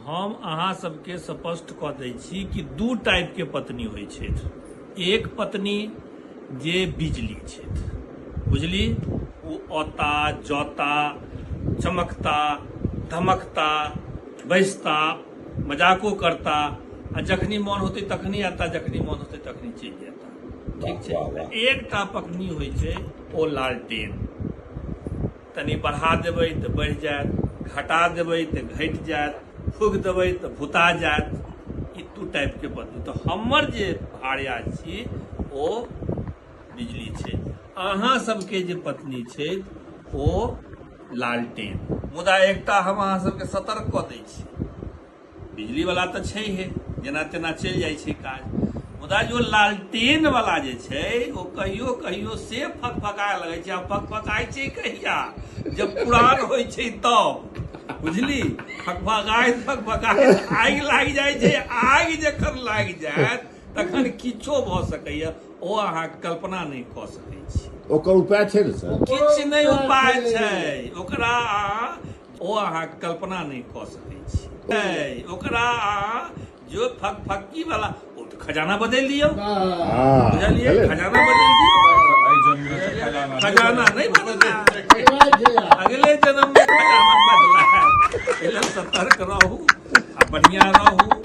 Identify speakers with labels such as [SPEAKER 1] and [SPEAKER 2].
[SPEAKER 1] हम अहाँ सबके स्पष्ट कऽ दै छी कि दू टाइपके पत्नी होइ छथि। एक पत्नी जे बिजली छथि, बुझली, ओ औता जौता चमकता धमकता बैसता मजाको करता आ जखनी मन होतै तखनी आता, जखनी मन होतै तखनी चलि जाता। ठीक छै।
[SPEAKER 2] वाह, वाह।
[SPEAKER 1] एकटा पत्नी होइ छै ओ लालटेन, तनी बढ़ा देबै तऽ बढ़ि जायत, घटा देबै तऽ घटि जायत, फूक देबै तऽ भुता जायत। ई दू टाइपके पत्नी। तऽ हमर जे भार्या छी ओ बिजली छै, अहाँ सबके जे पत्नी छै ओ लालटेन। मुदा एकटा हम अहाँ सबके सतर्क कऽ दै छी, बिजली वाला तऽ छैहे, जेना तेना चलि जाइ छै काज, मुदा जो लालटेन वाला जे छै ओ कहियो कहियो से फकफकाय लगै छै। आ फकफकाय छै कहिया? जब पुरान होइ छै तब, बुझली। फकफकाइत फकफकाइत आगि लागि जाइ छै। आगि जखन लागि जायत तखन किछो भऽ सकैया, ओ अहाँ कल्पना नहि कऽ सकै छी।
[SPEAKER 2] ओकर उपाय छै ने सर?
[SPEAKER 1] किछु नहि उपाय छै ओकरा, ओ अहाँ कल्पना नहि कऽ सकै छी। ओकरा अहाँ जो फकफक्की वाला ओ तऽ खजाना बदलि दियौ, बुझलियै? खजाना बदलि दियौ, खजाना नहि बदला, अगले जन्म में खजाना बदला। एहि सतर्क रहू आ बढ़िया रहू।